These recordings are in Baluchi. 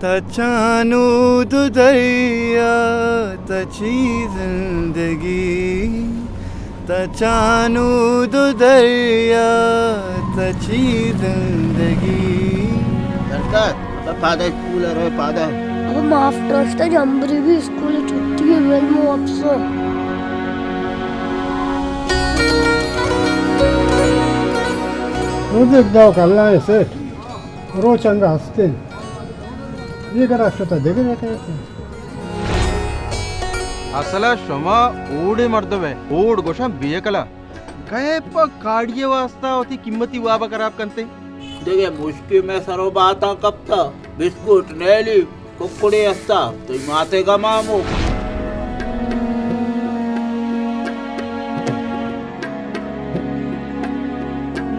تا چانود و دریا، تا چی زندگی، تا چانود و دریا، تا چی زندگی۔ برکت، ابا پادا اسکول ءَ روئے پادا۔ ابا معاف داشتہ جمبری بھی اسکول چھٹی ہے، بل مو اپسو۔ روزک داؤ کلا ہے سیٹ۔ روچ انگا ہستیں۔ یہ گرا شتا دگرے کہتے۔ اصلا شما اوڑے مردم ہے، اوڑ گوشاں بے عقلا۔ کئے پہ کاڑی واسطہ وتی قیمتی وابا خراب کنتے؟ دگہ مشکے مئے سرو باتاں کپتا، بسکوٹ نیلی، ککڑے استا، تئی ماتے گا مامو۔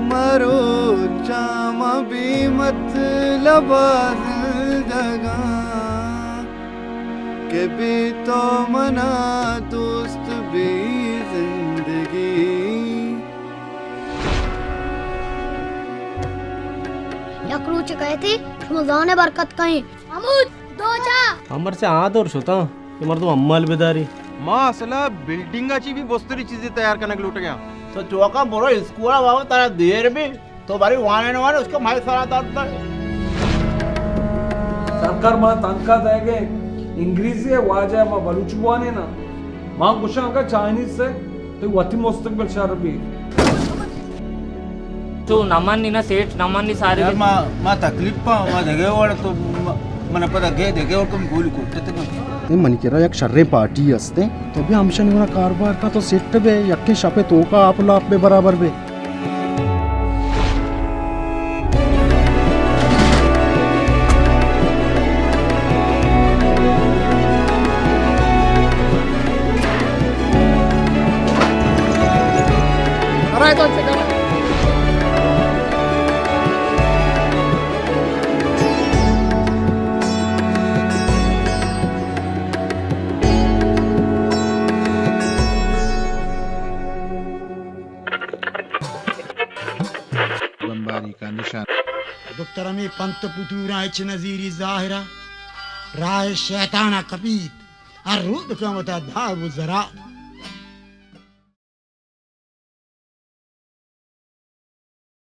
مروچاں ما بے مطلب زندگاں، کہ بے تو منا دوست بے زندگی۔ یک روچ کئیت، شما زانے برکت کئیں۔ محمود، دو چا۔ ہم مرچی آ دور شتاں کہ مردم امال بداری۔ ما اصلا بلڈنگا چی بھی بستری چیزے تیار کنگ لوٹگاں۔ تو چوکا برو اسکولا بابا، ترا دیر بھی، تو بری وانے نہ وانے، اس کو مئے سرا درد ہے۔ سرکار ما تنخواہ دے گے، انگریزی ہے واجہ، ما بلوچی بوانے نا۔ ما گوشاں اگا چائنیز سے، تو وتی مستقبل شر بھی۔ تو نہ منی نا سیٹ، نہ منی سارے یار، ما، ما تکلیف پا، ما دگہ وڑ تو ما، من پدا گئے دگہ وڑ کم گولی کوٹتے نا۔ اے منی کرا یک شریں پارٹی ہستے، تو بھی ہمشانی گنا کاروبار کا تو سیٹ بے، یکیں شپے توکا آپ لاپ بے برابر بے۔ بمباری کا نشان۔ دکتر ہمے پنت پتوراں ہچ نزیری ظاہرا، راہ شیطانا کپیت، ہر رود کمتا داب و ذرا۔